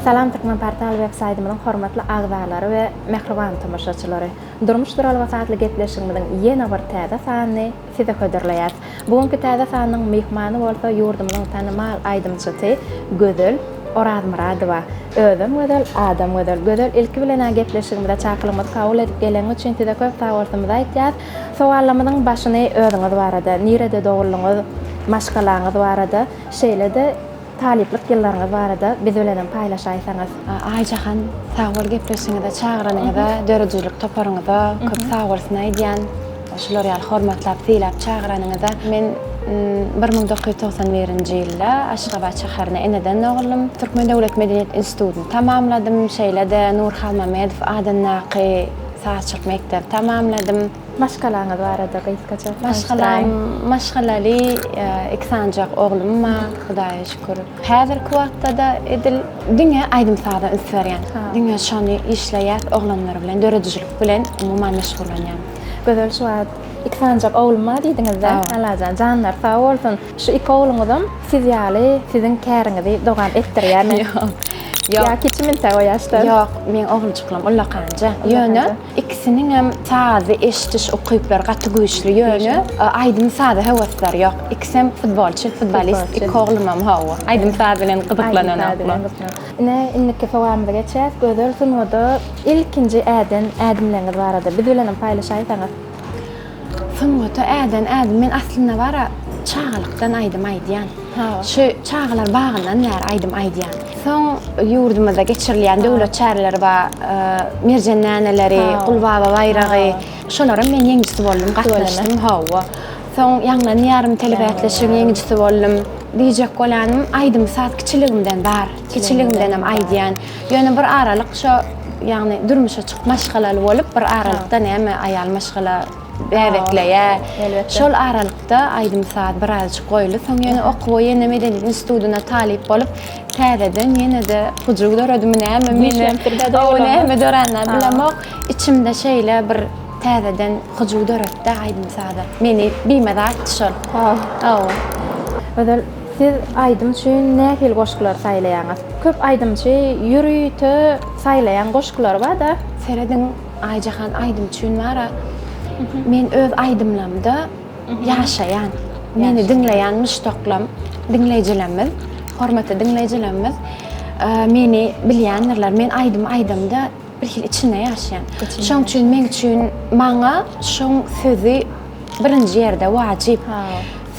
Salam Türkmenportal web saýtymyzyň hormatly agzalary we mähriban tomaşaçylary! Durmuş duralgasy atly gepleşigimiziň ýene bir täze sanyny size hödürleýäris. Bu günki täze sanyň myhmany bolsa ýurdumyzyň tanymal aýdymçysy Gözel Orazmyradowa. Özem gözel, adam gözel. Gözel ilki bilen-ä gepleşigimize çakylygymyzy kabul edip geleniň üçin size köp sagbolsunymyzy aýtýas. Sowallarymyzyň başyny özüňiz barada, nirede doguldyňyz, maşgalaňyz barada, şeýle-de Talyplyk ýyllaryňyz barada biz bilenem paýlaşaýsaňyz. Aýjahan sag bol gepleşigiňize çagyranyňyza döredijilik toparyňyza köp sagbolsun aýdýan şular ýaly hormatlap sylap çagyranyňyza. Men 1991-nji ýylda Aşgabat şäherinde eneden doguldym. Türkmen döwlet medeniýet institutyny tamamladym, şeýle-de Nur Halmamedow adyndaky sazçylyk mekdebi tamamladym. Maşgalaňyz barada gysgaça Maşgalam maşgalaly iki sanjak oglum bar Hudaýa şükür. Häzirki wagtda-da edil diňe aýdym-saza üns berýän. Diňe şony işleýäs oglanlar bilen döredijilik bilen umuman meşgullanýan. Gözel şu wagt iki sanjak oglum bar diýdiňiz-dä Allajan janlary sag bolsun. Şu iki ogluňyzam siz ýaly siziň käriňizi dowam etdirýärmi? Ýok. Ýok. Ýa kiçi mintä o ýaşdan? Ýok, meň oguljyklarym ullakanja. Ýöne Ikisiniňem sazy eşdiş ukyplary gaty güýçli, ýöne aýdym-saza höwesleri ýok. Ikisem futbolçy, futbolist, iki oglumam hawa, aýdym-saz bilen gyzyklananoklar. Ine, indiki sowalymyza geçýäs. Gözel sungata ilkinji äden ädimleriňiz barada biz bilenem paýlaşaýsaňyz. Sungata äden ädim, men aslynda bar-a çagalykdan aýdym aýdýan. Şu çagalar bagyndan bäri aýdym aýdýan. Soň ýurdumyzda geçirilýän döwlet çäreleri bar, Merjen däneleri, Gulbaba baýragy. Şolaram men ýeňijisi boldum, gatnaşdym, hawa. Soň Ýaňlanýaryn telebäsleşigiň ýeňijisi boldum. Diýjek bolýanym, aýdym-saz kiçiligimden bar. Kiçiligimdenem aýdýan. Ýöne bir aralyk şo, ýagny durmuşa çykyp maşgalaly bolup, bir aralykda näme aýal maşgala bäbekleýär. Şol aralykda aýdym-saz birazjyk goýuldy. Soň ýene okuwa, ýene medeniýet institutyna talyp bolup, täzeden ýene-de hyjuw döredimi näme mende, o näme döränini bilemok. Içimde şeýle bir täzeden hyjuw döretdi aýdym-saza. Meni bimaza etdi şol. Hawa. Gözel, siz aýdym üçin nähili goşgulary saýlaýaňyz? Köp aýdymçy ýörite saýlaýan goşgulary bar-da. Serediň, Aýjahan aýdym üçin bar-a, men öz aýdymlamda ýaşaýan. Meni diňleýän muşdaklam, diňleýjilerimiz, hormatly diňleýjilerimiz meni bilýändirler. Men aýdym aýdamda bir hili içinde ýaşaýan. Şoň üçin meň üçin maňa şoň sözi birinji ýerde wajyp.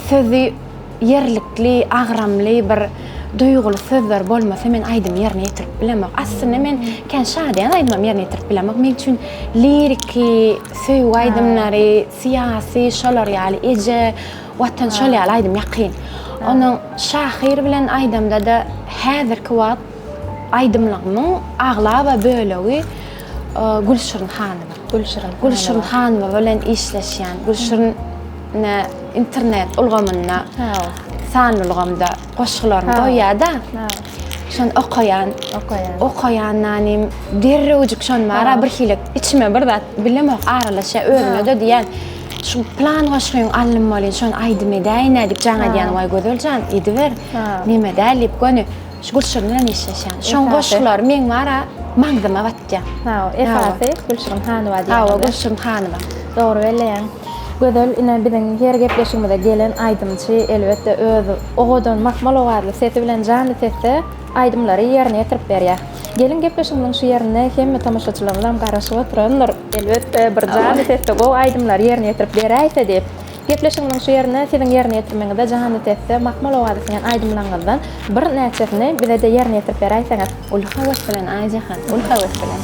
Sözi ýerlikli, agramly bir duýguly sözler bolmasa men aýdymy ýerine ýetirip bilemok. Aslynda men kän şadyýan aýdymam ýerine ýetirip bilemok. Meň üçin liriki, söýgi aýdymlary, syýasy şolar ýaly eje, Watan şol ýaly aýdym ýakyn. Onuň şahyr bilen aýdamda-da häzirki wagt aýdymlarymyň aglaba bölegi Gülşirin Hanowa. Gülşirin Gülşirin Hanowa bilen işleşýän. Gülşirin ine internet ulgamynda, sanly ulgamda goşgularyny goýýar-da. Şony okaýan. Okaýan. Okaýan nanim derrewjik şony bar-a bir hili içime bir zat bilemok aralaşýar özüme-de diýýän. Şu plan goşgyňy aldym welin şony aýdym edäýin-ä diýip jaň edýän waý Gözel jan ediber. Neme däl diýip göni şu Gülşirin bilen işleşýän. Şoň goşgulary meň bar-a maňzyma batýar. Hawa, esasy Gülşirin Hanowa diýýäňiz. Hawa, Gülşirin Hanowa. Dogry belleýäň. Gözel ine biziň her gepleşigimize gelen aýdymçy elbetde öz owadan mahmal owazly sesi bilen janly sesde aýdymlary ýerine ýetirip berýär. Geliň gepleşigimiziň şu ýerinde hemme tomaşaçylarymyzam garaşyp oturandyr. Elbetde bir janly sesde gowy aýdymlary ýerine ýetirip beräýse diýip. Gepleşigimiziň şu ýerinde siziň ýerine ýetirmegiňizde janly sesde mahmal owazy siňen aýdymlaryňyzdan bir näçesini bizede ýerine ýetirip beräýseňiz. Uly höwes bilen Aýjahan, uly höwes bilen.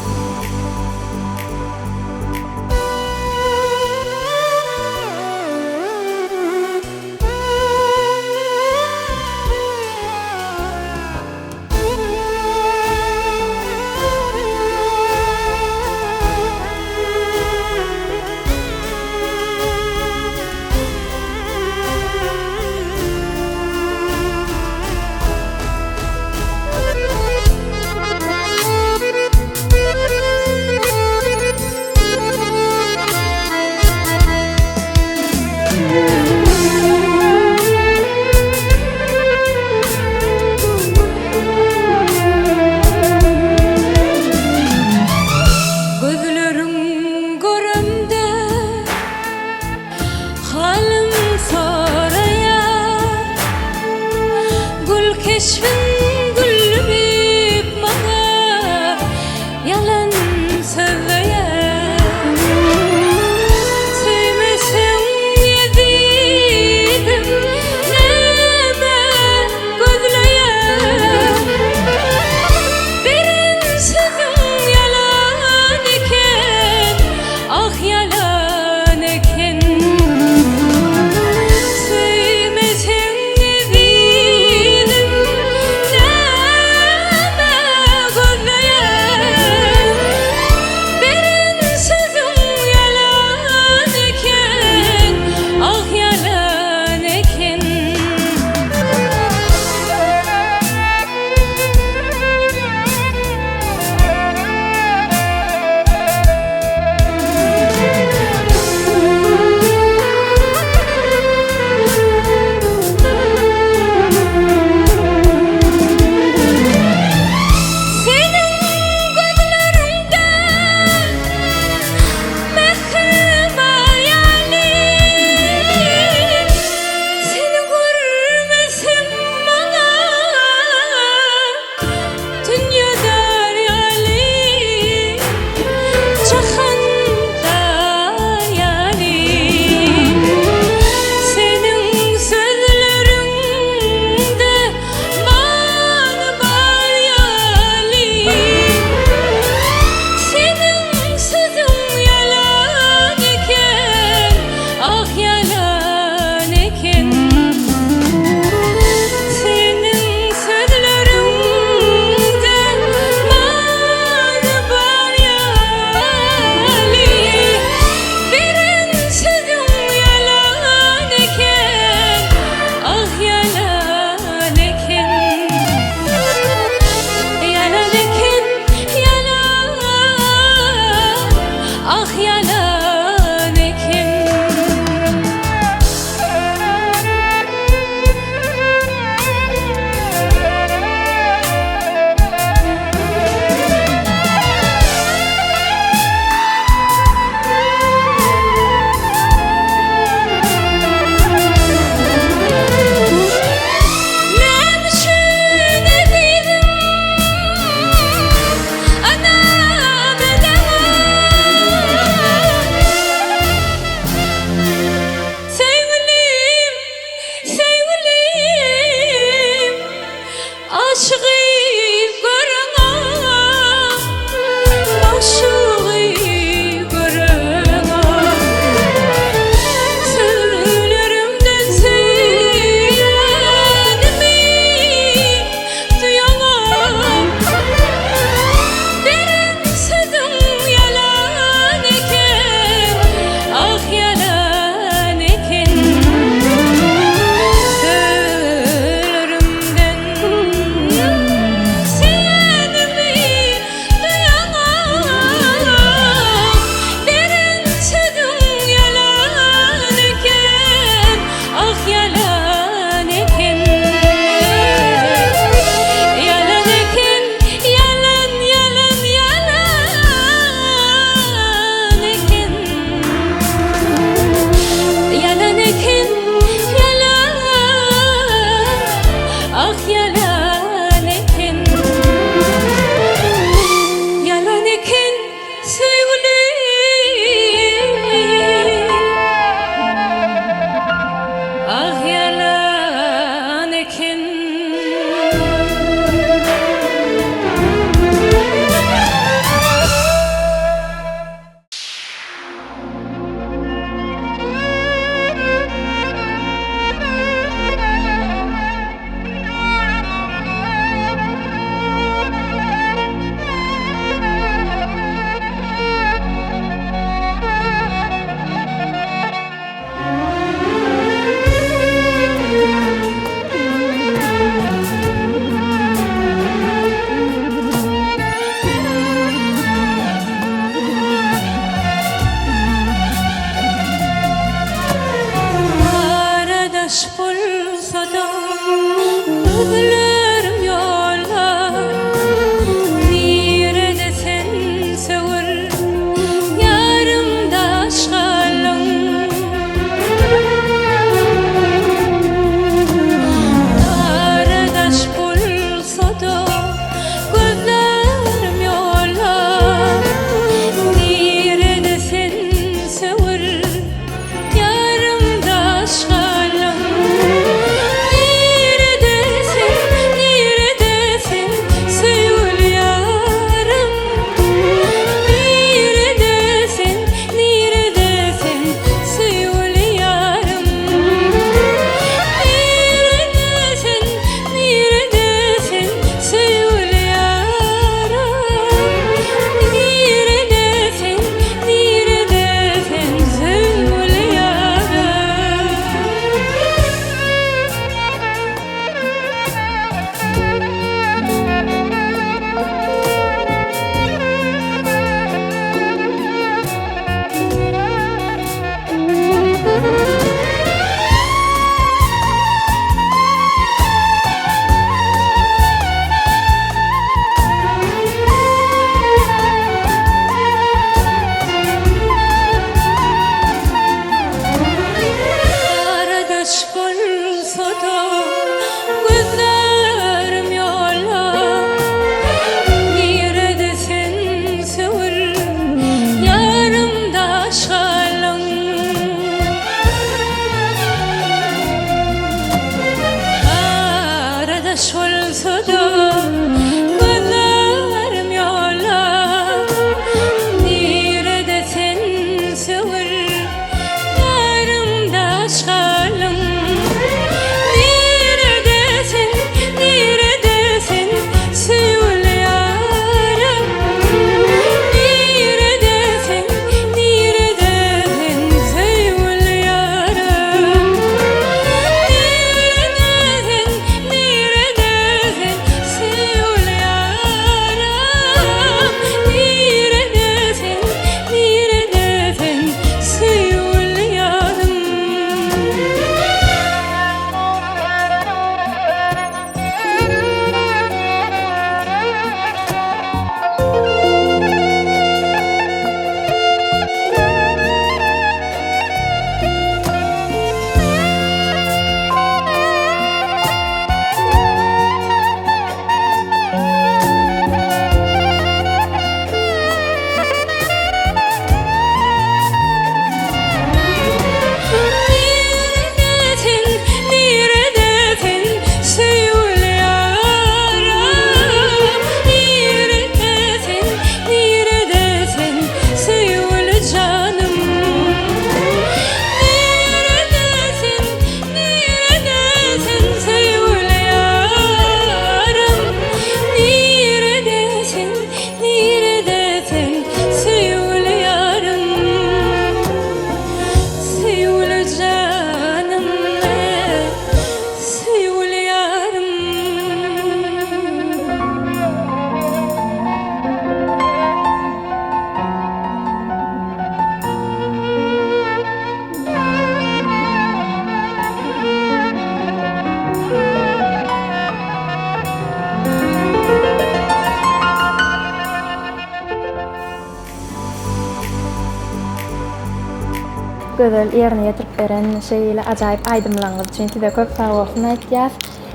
Gözel ýerine ýetirip beren şeýle ajaýyp aýdymlaryňyz üçin size köp sag bolsun aýtýas.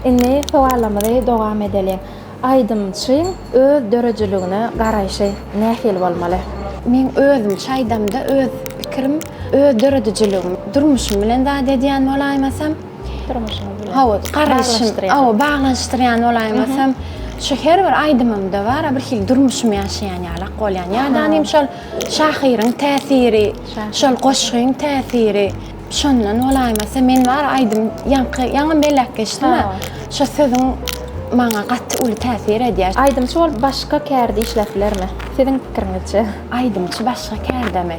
Indi sowallarymyzy dowam edeliň. Aýdymçyň öz döredijiligine garaýşy nähili bolmaly? Meň özümçe aýdamda öz pikirim, öz döredijiligim durmuşym bilen zat edýän bolaýmasam, Durmuşyňyz bilen. Hawa, garaýşym, hawa, baglanyşdyrýan bolaýmasam, şu her bir aýdymymda bar-a bir hili durmuşymy ýaşaýan ýalak bolýan. Ýa-da şol Şahyryň täsiri, şol goşgyň täsiri şondan bolaýmasa men bar aýdym ýaňky ýaňam belläp geçdim-ä. Şo sözüň maňa gaty uly täsir edýär. Aýdymçy bolup başga kärde işläp bilermi? Siziň pikiriňizçe? Aýdymçy başga kärdemi?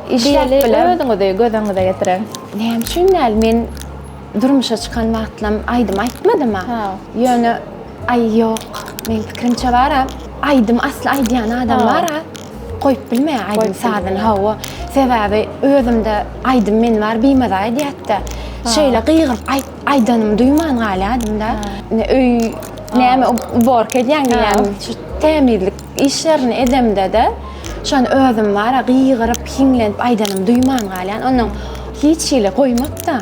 Işläp biler. Özüňizi göz öňüňize getiriň. Näme üçin däl? Men Durmuşa çykan wagtlam aýdym aýtmadym-a. Ýöne, aý ýok, meň pikirimçe bar-a, aýdym asly aýdýan adam bar-a, goýup bilmeýär aýdym sazyny, hawa. Sebäbi özümde aýdym meni bar bimaza edýärdi-de. Şeýle gygyryp aýdanymy duýman galýardym-da. Ine öý näme uborka edýäň diýýän, şu tämizlik işlerini edemde-de, şony özüm bar-a gygyryp, hiňlenip aýdanymy duýman galýan. Onnoň hiç hili goýmak-da.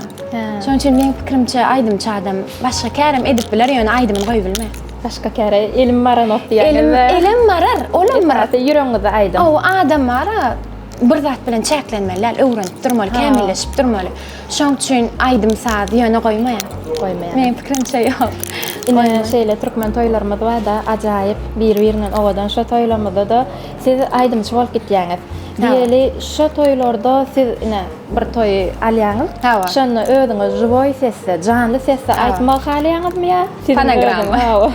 Şonuň üçin meň pikirimçe aýdymçy adam başga kärem edip biler, ýöne aýdymyny goýup bilmez. Başga käre elim baranok diýýäňizmi? Elim, elem barar, olam barar. Esasy ýüregiňizde aýdym. Hawa, adam bar-a bir zat bilen çäklenmeli däl, öwrenip durmaly, kämilleşip durmaly. Şonuň üçin aýdym-saz ýöne goýmaýar. Goýmaýar. Meň pikirimçe ýok. Ine şeýle türkmen toýlarymyz bar-da, ajaýyp, biri-birinden owadan şo toýlarymyzda-da siz aýdymçy bolup gitýäňiz. Diýeli, şo toýlarda siz ine bir toýy alýaňyz. Hawa. Şonda özüňiz žiwoý sesde, janly sesde aýtmagy halaýaňyzmy ýa siziň Fonogramma. Hawa.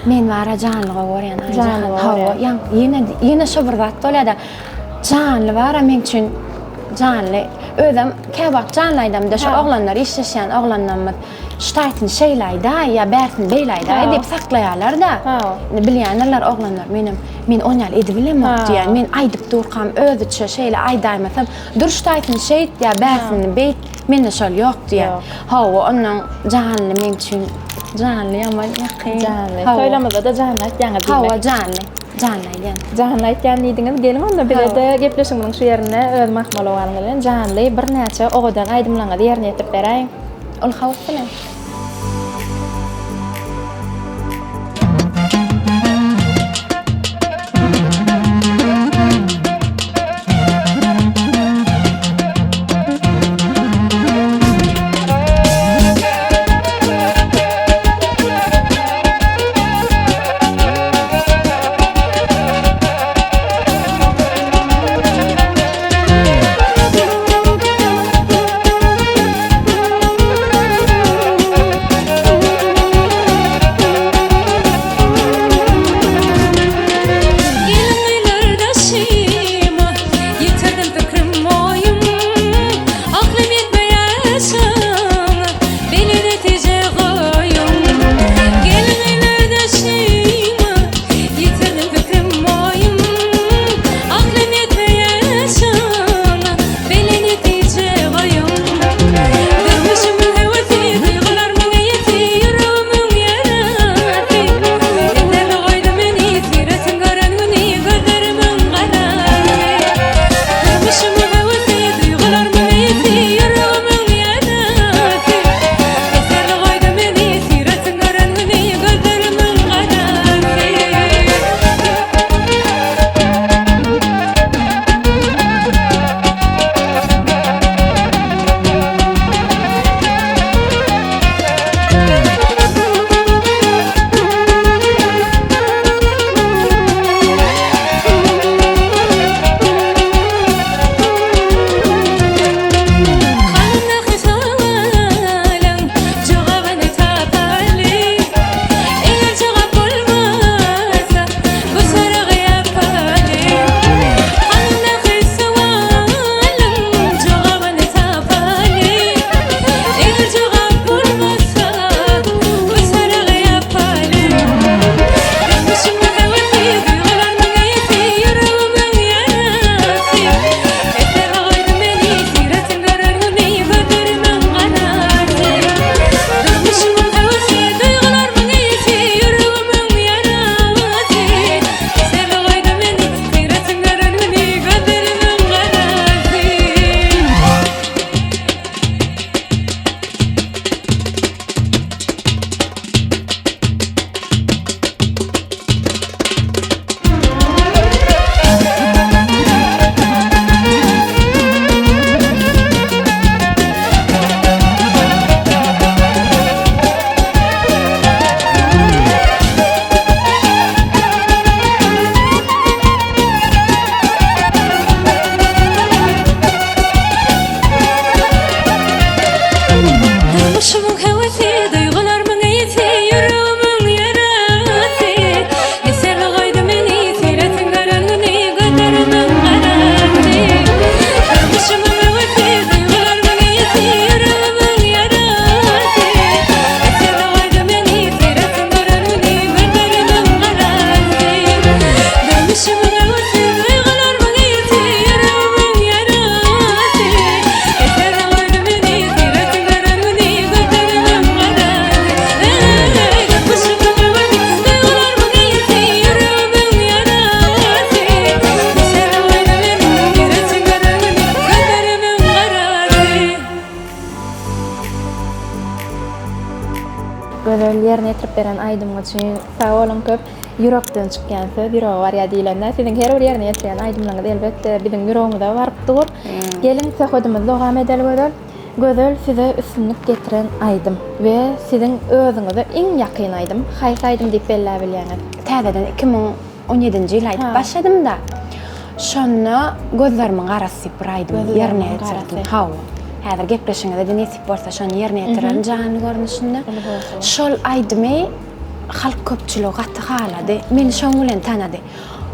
Men bara janly gowy görýän Aýjahan. Janly gowy Hawa, görýän. ýa ýene ýene şo bir zat bolýada. Janly bara meň üçin janly. Özem käwagt janly aýdamda şo oglanlar işleşýän oglanlarymyz şu taýsyny şeýle aýdaý ýa bärsini beýle aýdaý diýip saklaýarlar-da. Indi bilýändirler oglanlar menem men on ýaly edibilemok diýýän. Men aýdyp durkam özüçe şeýle aýdaýmasam dur şu taýsyny şeýt ýa bärsini beýt mende şol ýok diýýän. Hawa onnoň janly meň üçin janly ýaman ýakyn. Janly. Toýlamyzda-da janly aýtýaňyz diýmek. Hawa janly. Janly aýdýan. Janly aýtýan diýdiňiz. Geliň onda bize-de gepleşigimiziň şu ýerinde öz mahmal owazyňyz bilen janly birnäçe owadan aýdymlaryňyzy ýerine ýetirip beräýiň. Ol haus bilen. aýdyp beren aýdymyň üçin sag boluň köp. Ýürekden çykýan söz ýürege barýar diýlende, siziň her bir ýerine ýetirýän aýdymlaryňyz elbetde biziň ýüregimize baryp dur. Geliň söhbedimizi dowam edeli Gözel. Gözel size üstünlik getiren aýdym we siziň özüňize iň ýakyn aýdym haýsy aýdym diýip belläbilýäňiz? Täzeden 2017-nji ýyl aýdyp başladym-da. Şonda Gözlerimiň garasy diýip bir aýdym ýerine ýetirdim. Hawa. Häzir gepleşigiňizde-de nesip bolsa şony ýerine ýetirerin janly görnüşinde. Şol aýdymy halk köpçüligi gaty halady. Meni şoň bilen tanady.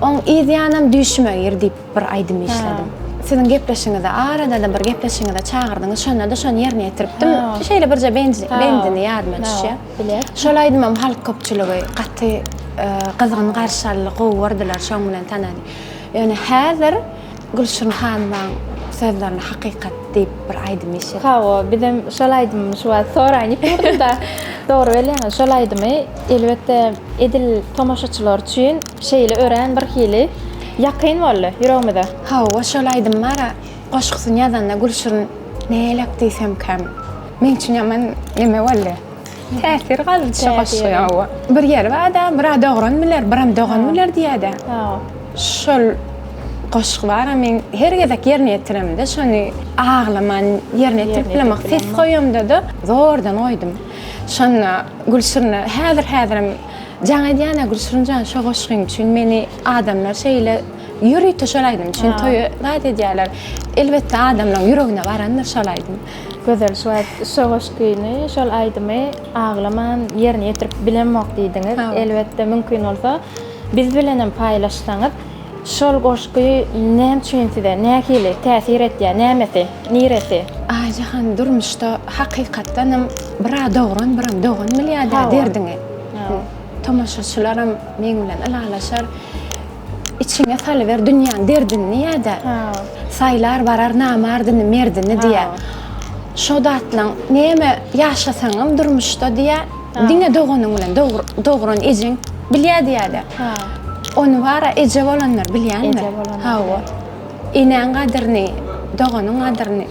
Oň yz ýanam Düýşüme gir diýip bir aýdym işledim. Siziň gepleşigiňize arada-da bir gepleşigiňize çagyrdyňyz, şonda-da şony ýerine ýetiripdim. Şeýle birje bendini ýadyma düşýär. Şol aýdymam halk köpçüligi gaty gyzgyn garşy aldy, gowy gördüler, şoň bilen tanady. Ýöne häzir Gülşirin hanymyň sözlerine Hakykat diýip bir aýdym işledim. Hawa, bizem şol aýdymy şu wagt soraýyn diýip durdum-da. Dogry belleýäňiz, şol aýdymy elbetde edil tomaşaçylar üçin şeýle örän birhili ýakyn boldy ýüregimize. Hawa, şol aýdym bar-a, goşgusyny ýazanda Gülşirin näleik diýsemkäm, meň üçin ýaman neme boldy. Täsir galdy şo goşgy hawa. Bir ýeri bar-da, bir-ä dogran biler, biram dogan biler diýýä-dä. Şol goşgy bar-a men her gezek ýerine ýetiremde şony aglaman ýerine ýetirip bilemok. Ses goýamda-da zordan goýdum. Şonda Gülşirine häzir-häzirem jaň edýän-ä Gülşirin jan şo goşgyň üçin meni adamlar şeýle ýörite şol aýdym üçin toýa zat edýärler. Elbetde adamlaryň ýüregine barandyr şol aýdym. Gözel şu wagt şo goşgyny, şol aýdymy aglaman ýerine ýetirip bilemok diýdiňiz. Elbetde mümkin bolsa biz bilenem paýlaşsaňyz şol goşgy näme üçin size nähili täsir etýär, nämesi, niresi? Aýjahan durmuşda hakykatdanam bir-ä dogran biram dogan bilýär-dä derdiňi. Tomaşaçylaram meň bilen ylalaşar. Içiňe salyber dünýäň derdini diýýä-de. Saýlar barar namardyny, merdini diýýä. Şo zatlaň näme ýaşasaňam durmuşda diýýä, diňe doganyň bilen dogran ejeň bilýä diýýä-de. Ony bara eje bolanlar bilýändir. Hawa. Enäň gadyryny, doganyň gadyryny.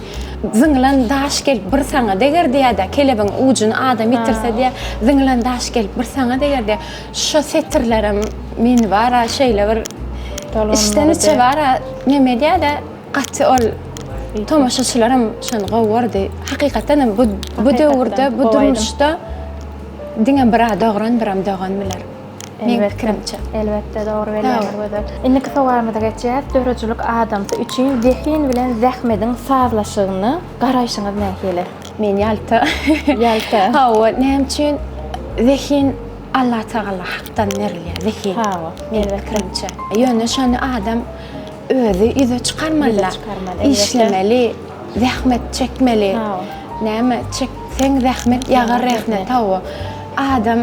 Zyňylan daş gelip bir saňa deger diýýä-de, kelebiň ujuny adam ýitirse diýýä, zyňylan daş gelip bir saňa deger diýýä. Şo setirlerem meni bara şeýle bir içden içe bara neme edýär-de, gaty ol tomaşaçylaram şony gowy gördi. Hakykatdan hem bu bu döwürde, bu durmuşda diňe bir-ä dogran, biram dogan biler. Meň pikirimçe. Elbetde, dogry belleýäňiz Gözel. Indiki sowalymyza geçýäs. Döredijilik adamsy üçin zehin bilen zähmediň sazlaşygyna garaýşyňyz nähili? Men ýalta. Ýalta. Hawa, näme üçin zehin Allatagala hakdan berilýär zehin. Hawa, Meniň elbetde. pikirimçe. Ýöne şony adam özi ýüze çykarmaly. Ýüze çykarmaly, elbetde. Işlemeli, zähmet çekmeli. Hawa. Näme, çekseň zähmet ýagar rehnet. Hawa. Adam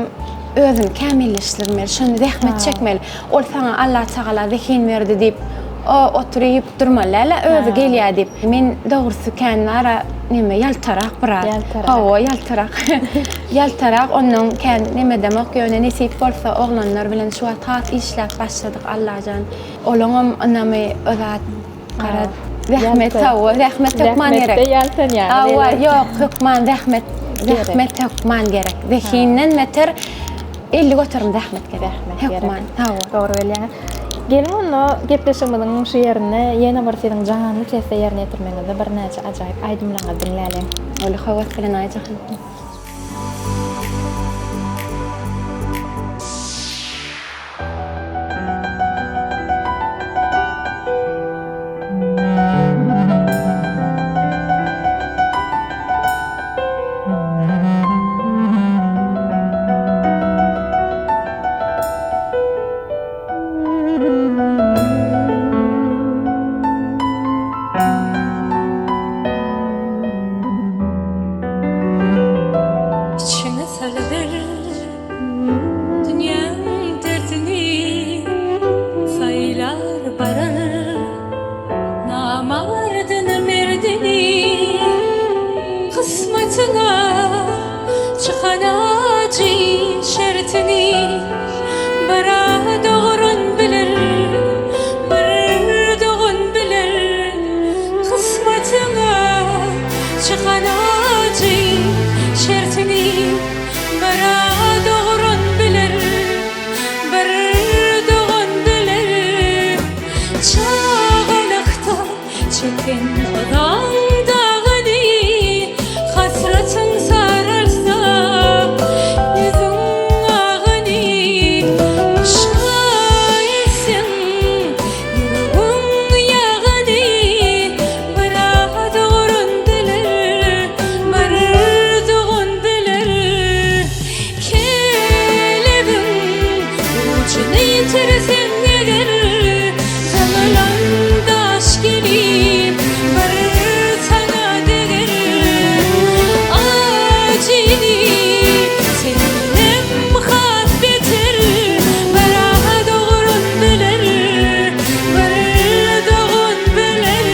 özüni kämilleşdirmeli, şony zähmet çekmeli. Ol saňa Allatagala zehin berdi diýip, o oturyp durmaly däl-ä, özi gelýär diýip. Men dogrusy kän bar-a neme ýaltarak biraz. Ýaltarak. Hawa, ýaltarak. Ýaltarak ondan kän nemedemok, ýöne nesip bolsa oglanlar bilen şu wagt has işläp başladyk Allajan. Olaňam ynamy o zat gara zähmet hawa, zähmet hökman gerek. Zähmetde ýaltanýaňyz. Hawa, ýok, hökman zähmet, zähmet hökman gerek. Zehinden beter 50% zähmet gerek. Zähmet gerek. Hökman, hawa. Dogry belleýäňiz. Geliň onda gepleşigimiziň şu ýerinde ýene bir siziň janly sesde ýerine ýetirmegiňizde birnäçe ajaýyp aýdymlaryňyzy diňläliň. Uly höwes bilen Aýjahan. Içiňe salyber dünýäň derdini Saýlar barar namardyny merdini Kysmatyna çykan ajy şertini Bir-ä dogran biler, bir dogan biler Kysmatyňa çykan ajy şertini Bir-ä dogran. Çagalykda çeken yzaň dagyny, Hasratyň saralsa ýüzüň agyny, Yşga etseň ýüregiň ýagyny, Bir-ä dogran biler, bir dogan biler. Kelebiň ujuny ýitirseň eger, Zyňylan daş gelip bir saňa deger. Ajyny sendenem has beter, Bir-ä dogran biler, bir dogan biler.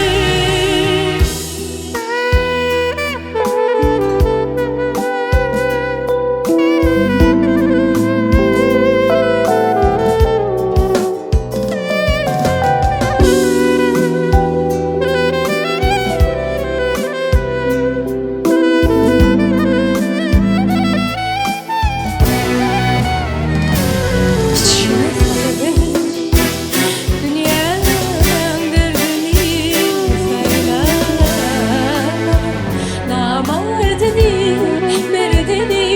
Dünýäň derdini saýlama, Namardyny, merdini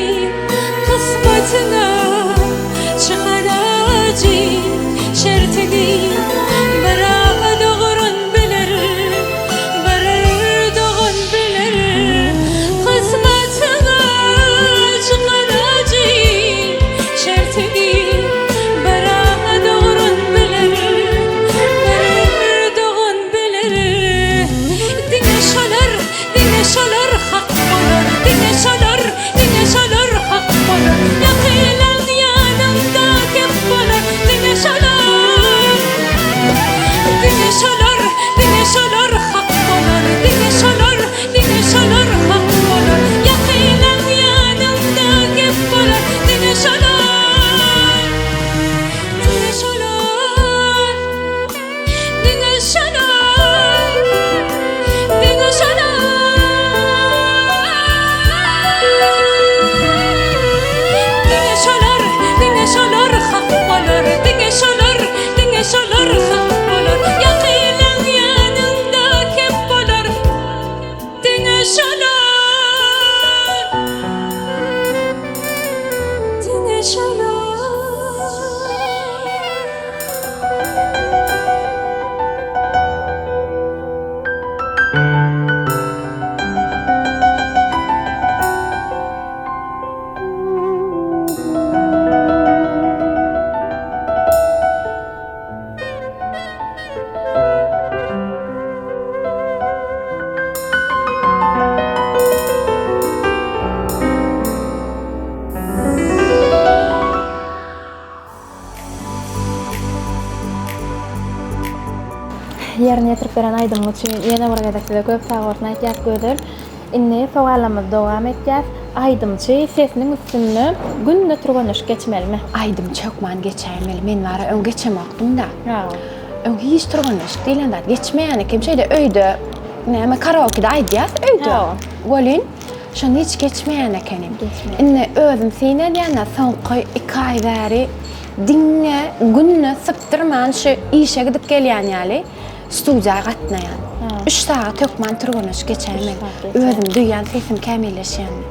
kysmatyňa çykan ajy şertini bir-a dogran biler, bir dogan biler. Kysmatyňa çykan ajy şertini bir-a dogran biler, bir dogan biler. Diňe şolar, diňe şolar hak bolar, diňe şolar, diňe şolar hak bolar. Ýakylan ýanyňda kep bolar, diňe şolar. Diňe şolar, diňe şolar hak bolar, diňe şolar, diňe şolar hak bolar. Ýakylan ýanyňda kep bolar, diňe şolar. Diňe şolar. Diňe şolar. Diňe şolar. Diňe şolar, diňe şolar hak bolar. Diňe şolar, diňe şolar hak bolar. Ýakynyň ýanyňda kep bolar. Diňe şolar. Diňe şolar. Ýerine ýetirip beren aýdymyň üçin ýene bir gezek size köp sag bolsun aýtýas Gözel. Indi sowallarymyzy dowam etýäs. Aýdymçy sesiniň üstünde günde türgenleşik geçmelimi? Aýdymçy hökman geçäýmeli. Men bara öň geçemokdym-da. Öň hiç türgenleşik diýlen zat geçmeýän ekenim. Şeýle öýde näme karaokede aýdýas öýde. Welin şony hiç geçmeýän ekenim. Indi özüm syn edýän-de soňky iki aý bäri diňe günde sypdyrman şu işe gidip gelýän ýaly Studiýa gatnaýan. Üç sagat hökman türgenleşik geçäýmeli. Özüm duýýan sesim kämilleşýänini.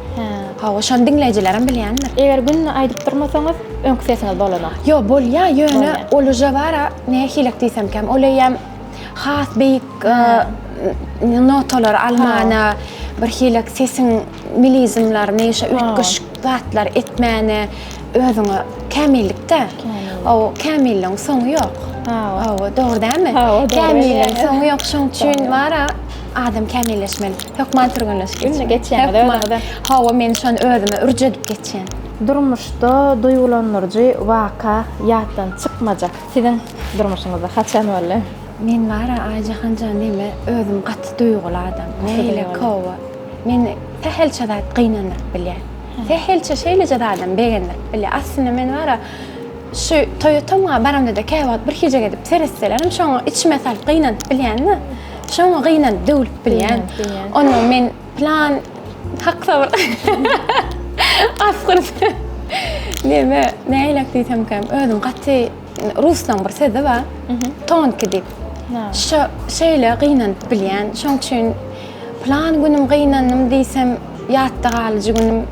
Hawa, şony diňleýjilerem bilýändir. Eger günde aýdyp durmasaňyz, öňki sesiňiz bolanok. Ýok, bolýar, ýöne ol uje bar-a, nähilek diýsemkäm, ol eýýäm has beýik notalary almana, birhilek sesiň melizmlerini, şo üýtgeşik zatlar etmäne, Özüňe kämillikde. O kämilligiň soňy ýok. Hawa, dogry dälmi? Kämilligiň soňy ýok, şoň üçin bara adam kämilleşmeli. Hökman türgenleşik geçmeli. Günde geçýäňiz özüňize. Hawa, men şony özüme ürç edip geçýän. Durmuşda duýgulandyryjy waka ýatdan çykmajak siziň durmuşyňyzda haçan boldy? Men bara Aýjahan jan neme özüm gaty duýguly adam. Nähili hawa. Meni sähelçe zat gynandyryp bilýär. Sähelçe şeýleje zadam begendirip bilýär. Aslynda men bara şu toýa tomga baramda-da käwagt bir hijek edip seretselerim şoňa içime salyp gynanyp bilýän-de. Şoňa gynanyp döwlüp bilýän. Ondan men plan hak sabyr. Asgyn. Neme, nähilek diýsemkäm, özüm gaty ruslaň bir sözi bar. Tonki diýip. Şo şeýle gynanyp bilýän. Şoň üçin plan günüm gynandym diýsem, ýatda galyjy günüm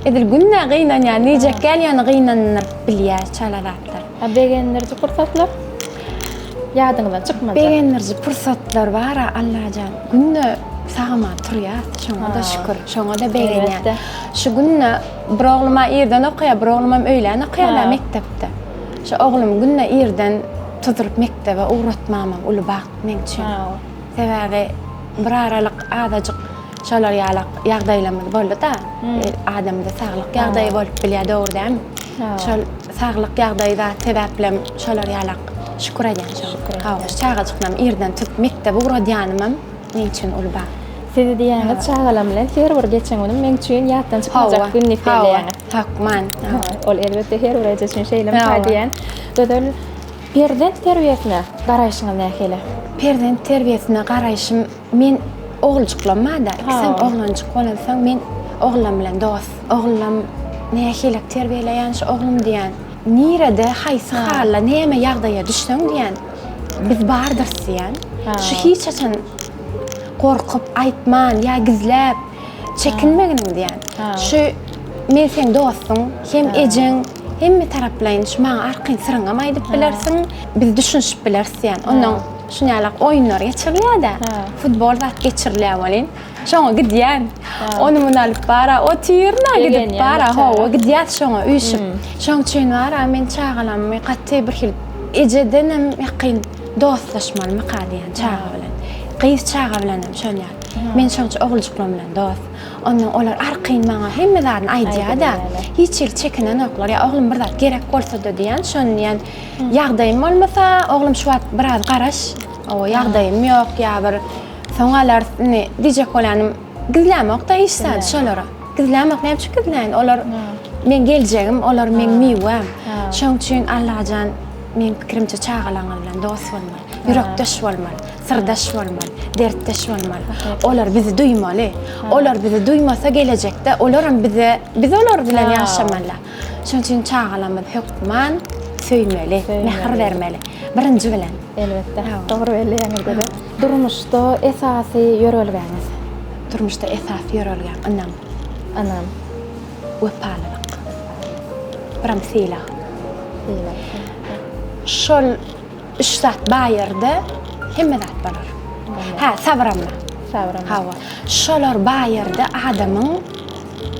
edil günde gynanýan diýjek däl, ýöne gynandyryp bilýär çala zatlar. A begendiriji pursatlar? Ýadyňyzdan çykmajak. Begendiriji pursatlar bar-a Allajan. Günde sag-aman turýas, şoňa-da şükür, şoňa-da begenýän. Şu günde bir oglum-a irden okaýar, bir oglumam öýlän okaýar-da mekdepde. Şu oglumy günde irden tuzuryp mekdebe ugratmamam uly bagt meň üçin. Sebäbi bir aralyk azajyk şolar ýalak ýagdaýlarymyz boldy-da. Adamda saglyk ýagdaýy bolup bilýär, dogry dälmi? Şol saglyk ýagdaýy zat sebäplem şolar ýalak şükür edýän şoňa. Hawa, şu çagajyklam irden tutup mekdebe ugradýanymam meň üçin uly bagt. Siz diýýäňiz çagalam bilen her bir geçen günüm meň üçin ýatdan çykmajak gün diýip belleýäňiz. Hökman. Ol elbetde her bir eje üçin şeýlemika diýýän. Gözel, perzent terbiýesine garaýşyňyz nähili? Perzent terbiýesine garaýşym, men oguljyklam bar-da, ikisem oglanjyk bolansoň men ogullam bilen dost. Ogullam nähilek terbiýeleýän şu oglum diýýän. Nirede, haýsy halda, näme ýagdaýa düşseň diýýän, biz bardyrys diýýän. Şu hiç haçan gorkup aýtman ýa gizläp çekinmeginiň diýýän. Şu men seň dostuň, hem ejeň, hemme taraplaýyn şu maňa arkaýyn syryňam aýdyp bilersiň, biz düşünişip bileris diýýän. Onnoň şuny ýalak oýunlar geçirilýär-de, futbol zat geçirilýär welin, şoňa gidýän. Ony muny alyp bara, otyryn-a gidip bara, hawa, gidýäs şoňa üýşüp. Şoň üçin bara men çagalammy gaty bir hili ejedenem ýakyn dostlaşmalymyka diýýän çaga bilen. Gyz çaga bilenem şon ýaly. Men şoň üçin oguljyklarym bilen dost. Ondan olar arkaýyn maňa hemme zadyny aýdýar-da. Hiç hili çekinenoklar. Ýa oglum bir zat gerek bolsa-da diýýän, şony diýýän. Ýagdaýym bolmasa, oglum şu wagt biraz garaş. Owa, ýagdaýym ýok ýa bir soň alarys indi diýjek bolýanym gizlämok-da hiç zady şolara. Gizlämok, näme üçin gizläýin? Olar meň geljegim, olar meň miwäm. Şoň üçin Allajan meň pikirimçe çagalaryňyz bilen dost bolmaly, ýürekdeş bolmaly. Syrdaş bolmaly, dertdeş bolmaly. Olar bizi duýmaly. Olar bizi duýmasa gelejekde olaram bize, biz olar bilen ýaşamaly. Şonuň üçin çagalarymyzy hökman söýmeli, mähir bermeli. Birinji bilen. Elbetde. Dogry belleýäňiz Gözel. Durmuşda esasy ýörelgäňiz? Durmuşda esasy ýörelgäm ynam. Ynam. Wepalylyk. Biram sylag. Sylag. Şol Üç zat bar ýerde hemme zat bolar. Hä, sabyram bar. Sabyram. Hawa. Şolar bar ýerde adamyň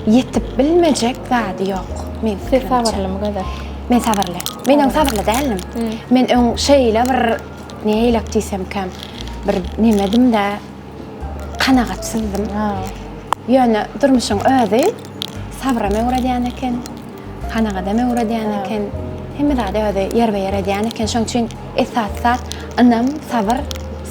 ýetip bilmejek zady ýok. Men Siz sabyrlymy Gözel? Men sabyrly. Men öň sabyrly däldim. Men öň şeýle bir neýlek diýsemkäm, bir nemedim-dä, kanagatsyzdym. Ýöne durmuşyň özi sabram öwredýän eken. Kanagadam öwredýän eken. Hemme zady özi ýerbe-ýer edýän eken. Şonuň üçin esasy zat ynam, sabyr,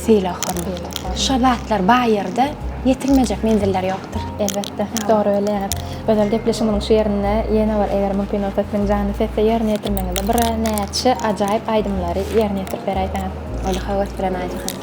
sylag-hormat. Şo zatlar bar ýerde ýetilmejek menziller ýokdur. Elbetde, dogry belleýäňiz. Gözel gepleşigimiziň şu ýerinde ýene bir eger mümkin bolsa siziň janly sesde ýerine ýetirmegiňizde birnäçe ajaýyp aýdymlary ýerine ýetirip beräýseňiz. Uly höwes bilen Aýjahan.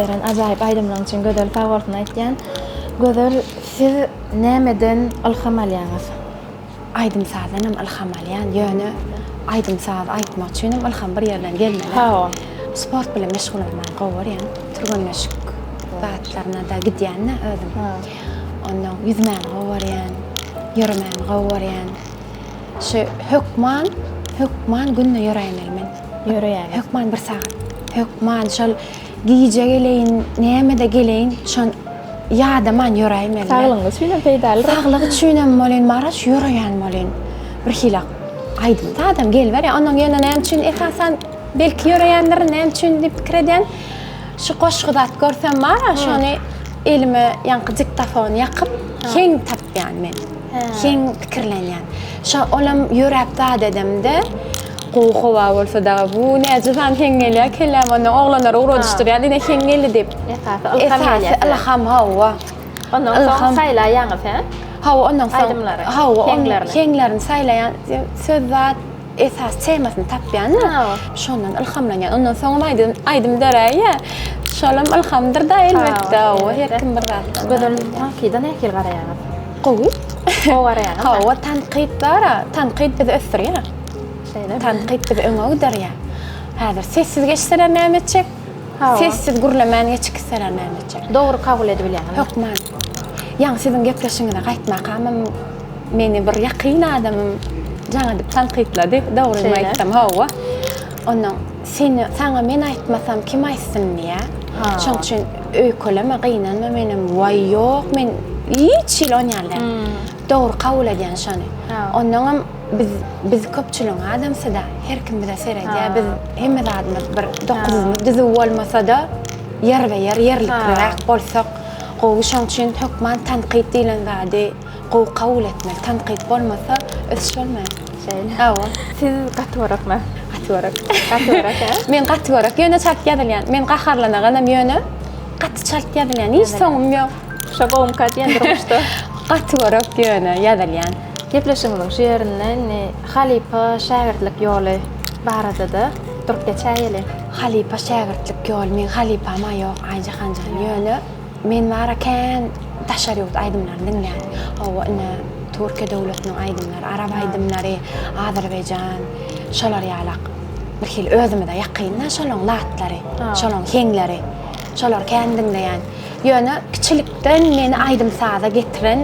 Beren ajaýyp aýdymlaryň üçin Gözel sag bolsun aýtýan. Gözel siz nämeden ylham alýaňyz? Aýdym-sazdanam ylham alýan, ýöne aýdym-saz aýtmak üçinem ylham bir ýerden gelmeli. Hawa. Sport bilen meşgullanmany gowy görýän. Türgenleşik zatlaryna-da gidýän-de özüm. Onnoň ýüzmäni gowy görýän, ýöremäni gowy görýän. Şu hökman, hökman günde ýöräýmeli men. Ýöreýäňiz. Hökman bir sagat. Hökman şol gije geleýin, nämede geleýin, şon ýadaman ýöräýmeli. Saglygyňyz üçinem peýdalydyr. Saglyk üçinem bolýan, maraş ýöreýän bolýan. Bir hili aýdym zadam geliberýär. Onnoň ýöne näme üçin esasan belki ýöreýändirin, näme üçin diýip pikir edýän. Şu goşgy zat görsem bar-a, şony elime ýaňky diktofony ýakyp, heň tapýan men. Heň pikirlenýän. Şo olam ýöräp zat edemde, gowy howa bolsa dagy bu näce sany heň gelýär kelläme ondan oglanlary ugradyşdyrýan ine heň geldi diýip. Esasy ylham gelýär. Esasy ylham hawa. Ondan soň saýlaýaňyz hä? Hawa ondan soň. Aýdymlary. Hawa heňlerini saýlaýan söz zat esasy temasyny tapýan-da. Şondan ylhamlanýan. Ondan soňam aýdym aýdym döräýýär. Şolam ylhamdyr-da elbetde. Hawa her kim bir zatdan. Gözel tankyda nähili garaýaňyz? Gowy. Gowy garaýaňyz. Hawa tankyt bar-a. Tankyt bizi ösdürýär. Şeýle. Tankyt bizi öňe giderýär. Häzir sessiz geçseler näme etjek? Hawa. Sessiz gürlemän geçip gitseler näme etjek? Dogry kabul edibilýäňizmi? Hökman. Ýaňy siziň gepleşigiňize gaýtmakamam meni bir ýakyn adamym jaň edip tankytlady. Dogrymy aýtsam, hawa. Onnoň seni saňa men aýtmasam kim aýtsyn diýýär. Şoň üçin öýkeleme, gynanma menem waý ýok men hiç hili onýaly däl. Dogry kabul edýän şony. Onnoňam Biz biz köpçüligiň adamsyda, her kim bize seredýär. Biz hemme zadymyz bir dokuzymyz düzüw bolmasa-da, ýerbe-ýer, ýerlikliräk bolsak gowy. Şoň üçin hökman tankyt diýlen zady gowy kabul etmeli. Tankyt bolmasa ösüş bolmaýar. Şeýle. Hawa. Siz gaty görekmi? Gaty görek. Gaty görek, hä? Men gaty görek, ýöne çalt ýazylýan. Men gaharlanaganam ýöne gaty çalt ýazylýan. Hiç soňum ýok. Şo gowumyka diýen durmuşda. Gaty görek ýöne ýazylýan. Gepleşigimiziň şu ýerinde indi halypa şägirtlik ýoly barada-da durup geçäýeli. Halypa şägirtlik ýoly meň halypam-a ýok Aýjahan jan ýöne men bara kän daşary ýurt aýdymlaryny diňleýän. Hawa ine Türkiýe döwletiniň aýdymlary, arap aýdymlary, azerbaýjan şolar ýalak bir hili özümize ýakyn-da şolaň latlary, şolaň heňleri. Şolary kän diňleýän. Ýöne kiçilikden meni aýdym-saza getiren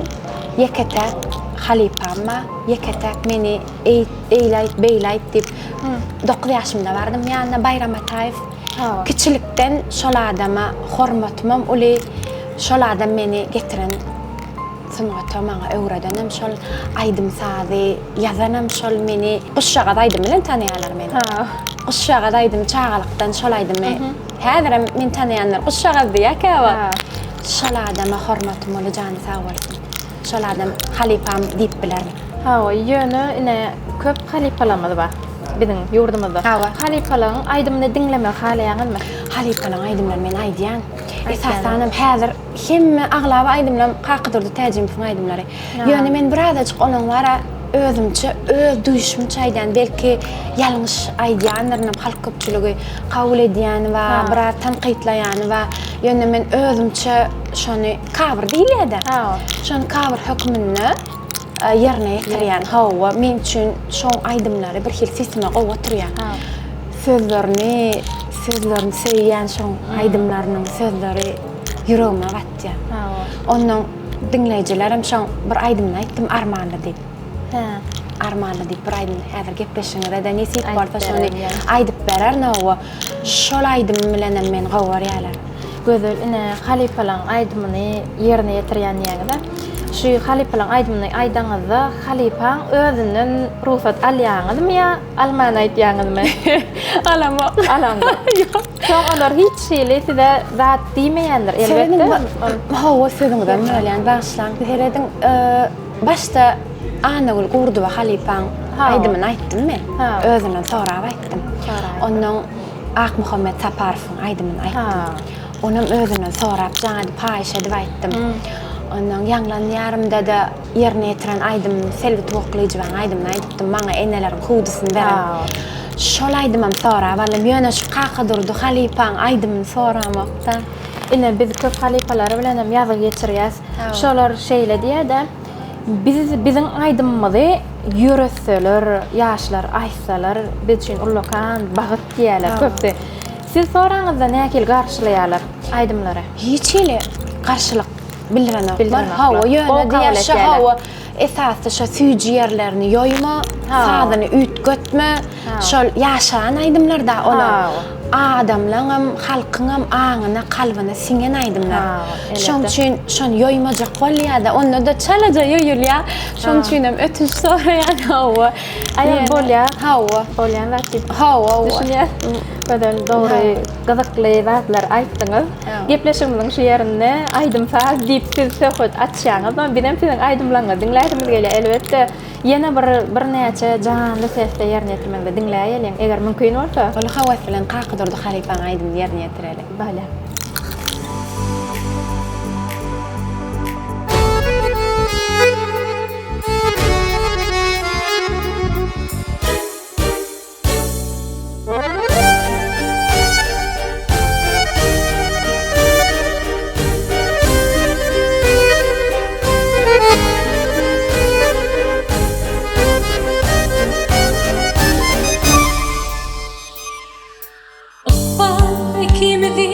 ýeke-täk halypam bar. Ýeke-täk meni eýläýt, beýläýt diýip, dokuz ýaşymda bardym ýanyna, Baýram Ataýew. Kiçilikden şol adama hormatymam uly. Şol adam meni getiren sungata maňa öwredenem şol, aýdym-sazy ýazanam şol meni Guşjagaz aýdymy bilen tanaýarlar meni. Guşjagaz aýdymy çagalykdan şol aýdymy Häzirem meni tanaýanlar guşjagaz diýýär käwagt. Şol adama hormatym uly jany sag bolsun. Şol adam halypam diýip bilerin. Hawa, ýöne ine köp halypalarymyz bar biziň ýurdumyzda. Hawa. Halypalaryň aýdymyny diňlemegi halaýaňyzmy? Halypalaryň aýdymlaryny men aýdýan. Esasanam häzir hemme aglaba aýdymlarym Kakadurdy Täjimowyň aýdymlary. Ýöne men birazajyk onuň bara özümçe, öz duýuşymça aýdýan, belki ýalňyş aýdýandyrynam halk köpçüligi kabul edýäni bar, biraz tankytlaýany bar. Ýöne men özümçe şony cover diýilýär-dä. Şony cover hökmünde ýerine ýetirýän. Hawa, meň üçin şoň aýdymlary bir hili sesime gowy oturýar. Sözlerini, sözlerini söýýän şoň aýdymlarynyň sözleri ýüregime batýar. Onnoň Diňleýjilerem şoň bir aýdymyny aýtdym Armanly diýip. Hä. Armanly diýip bir aýdym häzir gepleşigiňize-de nesip bolsa şony aýdyp bererin hawa. Şol aýdym bilenem meni gowy görýärler. Gözel ine halypalaň aýdymyny ýerine ýetirýän diýýäňiz-ä. Şu halypalaň aýdymyny aýdaňyzda halypaň özünden rugsat alýaňyzmy ýa alman aýtýaňyzmy? Alamok. Alaňzok. Ýok. Soň olar hiç hili size zat diýmeýändir elbetde. Hawa sözüňizem bölýän bagyşlaň. Serediň başda Annagül Gurdowa halypaň aýdymyny aýtdym men. Özünden sorap aýtdym. Onnoň Akmuhammet Saparowyň aýdymyny aýtdym. Onam özünden sorap jaň edip haýyş edip aýtdym. Onnoň Ýaňlan ýarymda-da Ýerine ýetiren aýdymym Selbi Tuwaklyjewaň aýdymyny aýdypdym, maňa eneleriň hüwdüsini beren. Şol aýdymam sorap aldym. Ýöne şu Kakadurdy halypaň aýdymyny soramokda. Ine biz köp halypalar bilen hem ýazgy geçirýäs. Şolar şeýle diýýär-de, biz biziň aýdymymyzy ýöretseler, ýaşlar aýtsalar biz üçin ullakan bagyt diýýärler köpüsi. Siz soraňyzda nähili garşylaýarlar aýdymlary? Hiç hili garşylyk bildirenoklar. Hawa, ýöne diýýär şo hawa, esasy şo süýji ýerlerini ýoýma, sazyny üýtgetme. Şol ýaşaýan aýdymlar-da olar. Adamlaňam, halkyňam aňyna, kalbyna siňen aýdymlar. Şoň üçin şony ýoýmajak bolýar-da, onda-da çalaja ýoýulýar. Şoň üçinem ötünç soraýan, hawa. Aýal bolýar. Hawa. Bolýan zat diýip. Hawa, hawa. Düşünýän. Gözel dogry, gyzykly zatlar aýtdyňyz. Gepleşigimiziň şu ýerinde aýdym-saz diýip siz söhbet açýaňyz. Bizem siziň aýdymlaryňyzy diňläsimiz gelýär elbetde. Ýene bir birnäçe janly sesde ýerine ýetirmegiňizi diňläýeliň, eger mümkin bolsa. Uly höwes bilen Kakadurdy halypaň aýdymyny ýerine ýetireliň. Bolýar. Ykbal ikimizi.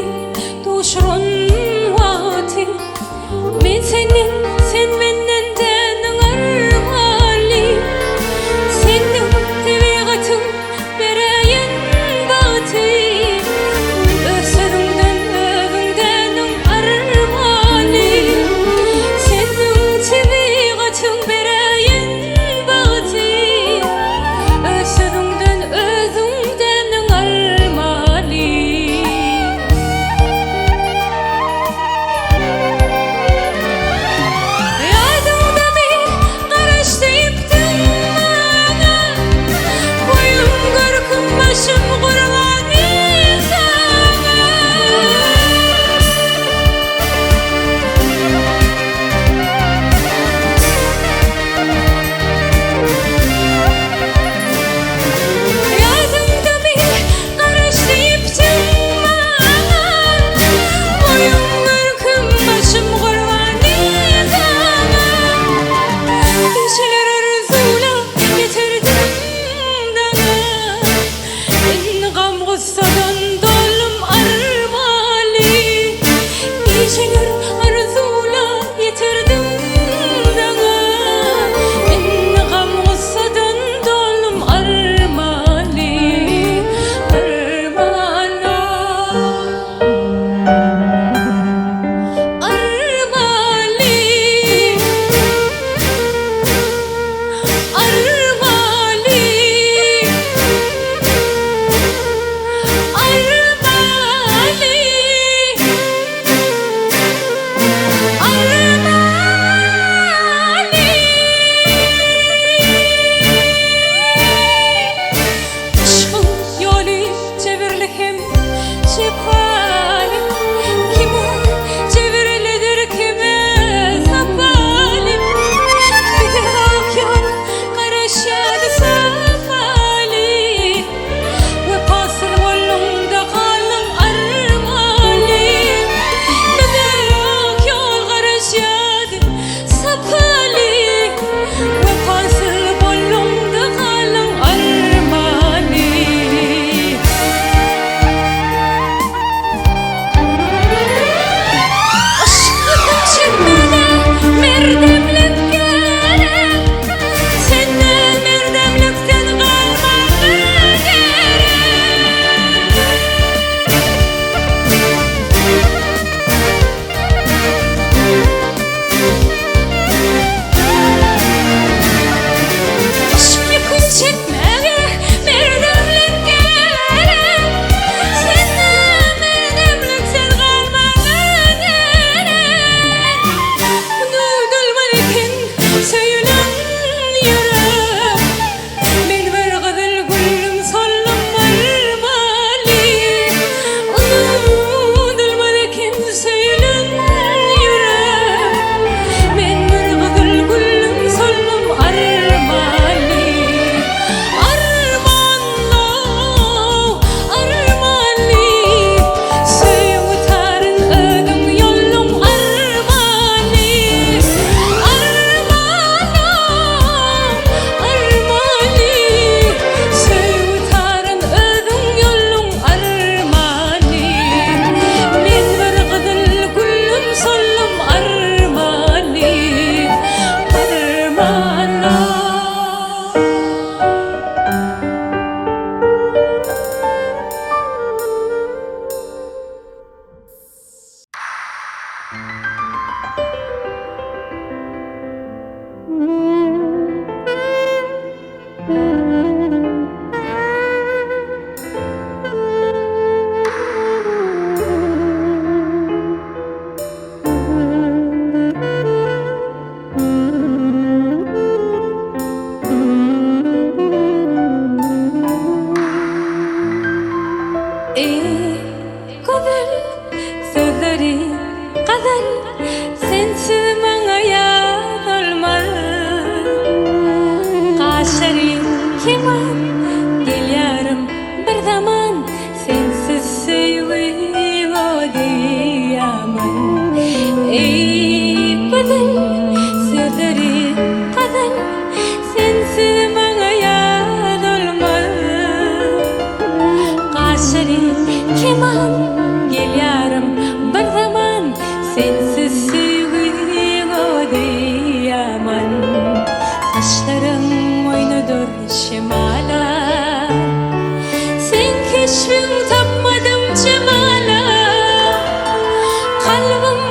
Kalbym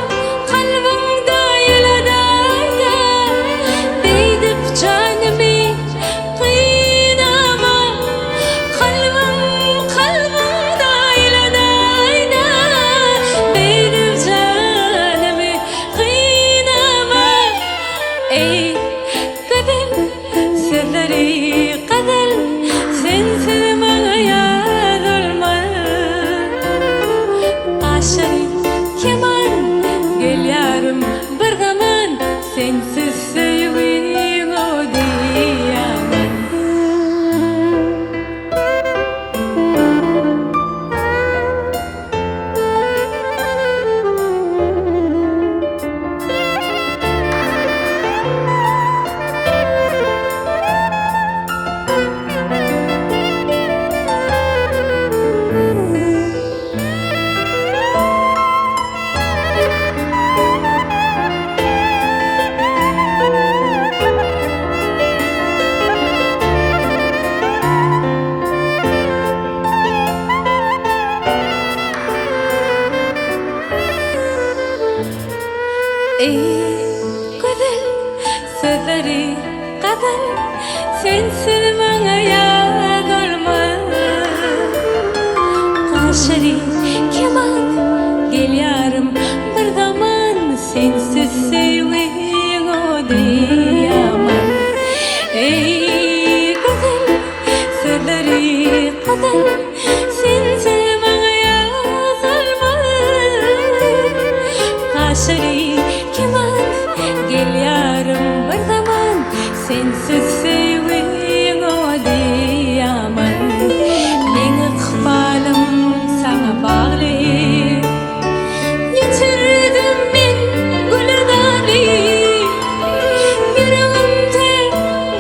kalbyňda ýyladaýda Beýdip janymy gynama Kalbym kalbyňda ýyladaýda Beýdip janymy gynama Eý gözel sözleri gazel Sensiz maňa ýazylmaz Gaşlary keman gelýärim bir zaman Sensiz söýgiň ody ýaman. Eý, gözel sözleri gazal, Sensiz maňa ýaz olmaz. Gaşlary keman, gelýärim bir zaman, Sensiz söýgiň ody ýaman. Eý, gözel sözleri gazal, Sensiz maňa ýaz olmaz. Gaşlary keman, gelýärim bir zaman, Sensiz söýgiň ody ýaman. Meň ykbalym saňa bagly. Ýitirdim men güli-zaly. Ýüregimde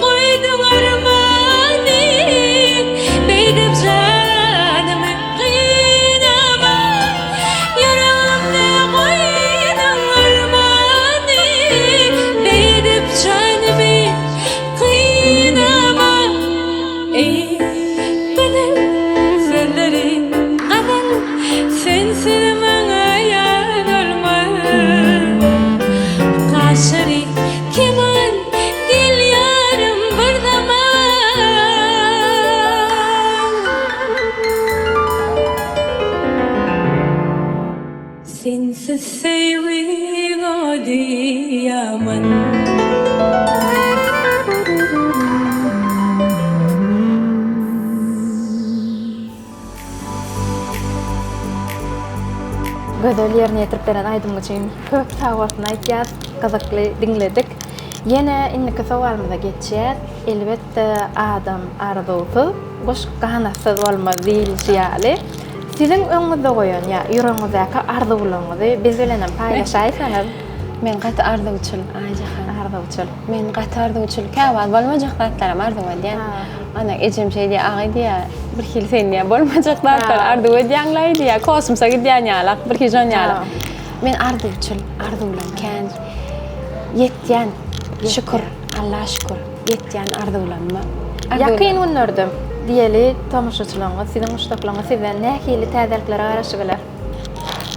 goýduň armany. Beýdip janymy gynama. Ýüregimde goýduň armany. Beýdip janymy gynama. Eý, gözel sözleri gazal, Sensiz maňa ýar olmaz. Gaşlary keman, gel ýarym bir zaman. Sensiz söýgiň ody ýaman. Gözel ýerine ýetirip beren aýdymyň üçin köp sag bolsun aýtýas. Gyzykly diňledik. Ýene indiki sowalymyza geçýäs. Elbetde adam arzuwsyz, guş ganatsyz bolmaz diýilişi ýaly. Siziň öňüňizde goýan ýa ýüregiňizdäki arzuwlaryňyzy biz bilenem paýlaşaýsaňyz. Men gaty arzuwçyl, Aýjahan. Arzuwçyl. Men gaty arzuwçyl. Käwagt bolmajak zatlaram arzuw edýän. Ana, ejem şeý diýýär, Agy diýýär, birhili sen diýýär, bolmajak zatlary arzuw edýäň-laý diýýär, kosmosa gidýän ýalak, birhili şon ýaly. Men arzuwçyl, arzuwlam kän. Ýetýän, şükür, Alla şükür. Ýetýän arzuwlanma. Ýakyn günlerde diýeli tomaşaçylaryňyz, siziň muşdaklaryňyz sizden nähili täzeliklere garaşyp biler?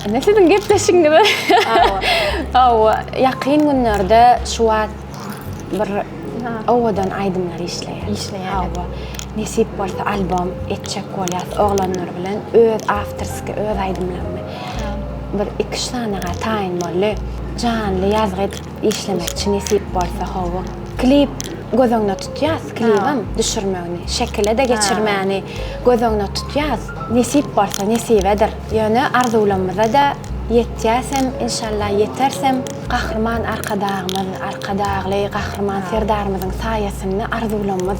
Ine siziň gepleşigiňize. Hawa, ýakyn günlerde şu wagt bir owadan aýdymlar işleýär. Işleýär. Hawa. Nesip bolsa albom etjek bolýas oglanlar bilen öz awtorskiý öz aýdymlarymy. Bir iki-üç sanaga taýyn boldy. Janly ýazgy edip Işlemekçi nesip bolsa hawa. Klip göz öňüne tutýas, klibem düşürmegini, şekile-de geçirmäni göz öňüne tutýas. Nesip bolsa nesibedir. Ýöne arzuwlamyza-da ýetýäsem, inşallah ýetersem. Gahryman Arkadagymyz, Arkadagly Gahryman Serdarymyzyň saýasynda arzuwlamyz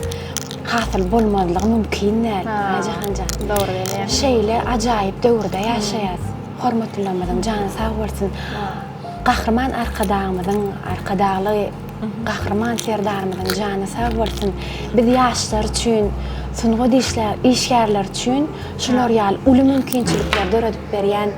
hasyl bolmazlygy mümkin däl, Aýjahan jan. Dogry gelýär. Şeýle ajaýyp döwürde ýaşaýas. Hormatlylarymyzyň jany sag bolsun. Gahryman Arkadagymyzyň, Arkadagly Gahryman Serdarymyzyň jany sag bolsun! Biz ýaşlar üçin, sungat işgärleri üçin şular ýaly uly mümkinçilikleri döredip berýän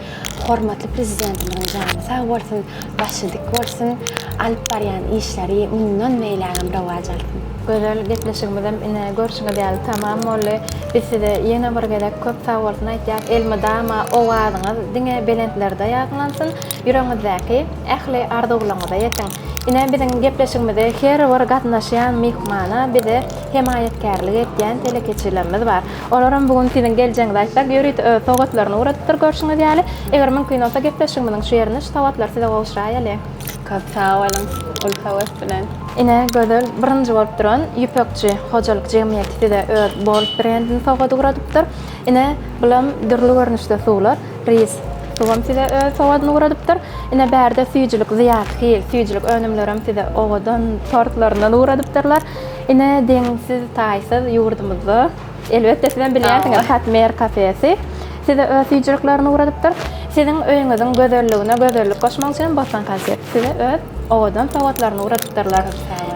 hormatly Prezidentimiziň jany sag bolsun, başy dik bolsun, alyp barýan işleri mundan beýlägem rowaç alsyn! Gözel gepleşigimizem ine görşüňiz ýaly tamam boldy. Biz size ýene bir gezek köp sagbolsun aýtýas. Elmydama owazyňyz diňe belentlerde ýaňlansyn, ýüregiňizdäki ähli arzuwlaryňyza ýetiň. Ine biziň gepleşigimize her bir gatnaşýan myhmana bize hemaýatkärlik etýän telekeçilerimiz bar. Olaram bu gün siziň geljegiňizi aýtsak ýörite öz sowgatlaryny ugradypdyr görşüňiz ýaly. Eger mümkin bolsa gepleşigimiziň şu ýerinde şu sowgatlary size gowşuraýaly. Köp sag boluň, uly höwes bilen. Ine, Gözel birinji bolup duran Ýüpekçi hojalyk jemgyýeti size öz Bold brendini sowgat ugradypdyr. Ine, bulam dürli görnüşde suwlar. Ris suwam size öz sowgadyny ugradypdyr. Ine, bärde süýjülik Zyýat hil süýjülik önümlerem size owadan tortlaryndan ugradypdyrlar. Ine, deňsiz-taýsyz ýurdumyzda Elbetde sizem bilýänsiňiz Katmer kafesi size öz süýjüliklerini ugradypdyr. Siziň öýüňiziň gözelligine gözellik goşmak üçin Bossan konsept size öz owadan sowgatlaryny ugradypdyrlar.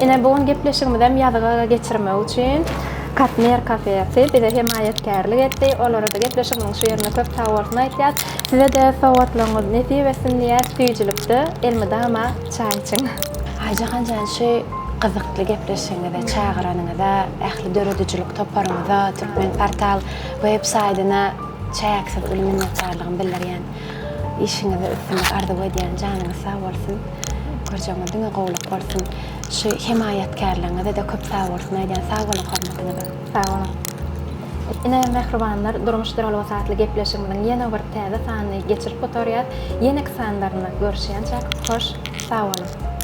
Ine bu gün gepleşigimizem ýazga geçirmek üçin Katmer kafesi bize hemaýatkärlik etdi. Olara-da gepleşigimiziň şu ýerinde köp sagbolsun aýtýas. Size-de sowgatlaryňyz nesip etsin diýýäs. Süýjülikde elmydama çaý içiň. Aýjahan jan şu gyzykly gepleşigiňize çagyranyňyza ähli döredijilik toparyňyza Türkmenportal web saýdyna çäksiz uly minnetdarlygymy bildirýän. Işiňizde üstünlik arzuw edýän janyňyz sag bolsun. Görjegiňiz diňe gowulyk bolsun. Şu hemaýatkärligiňize-de köp sag bolsun aýdýan. Sag boluň hormatyňyza. Sag boluň. Ine mähribanlar Durmuş duralgasy atly gepleşigimiziň ýene bir täze sanyny geçirip gutarýas. Ýeneki sanlarynda görüşýänçäk hoş sag boluň.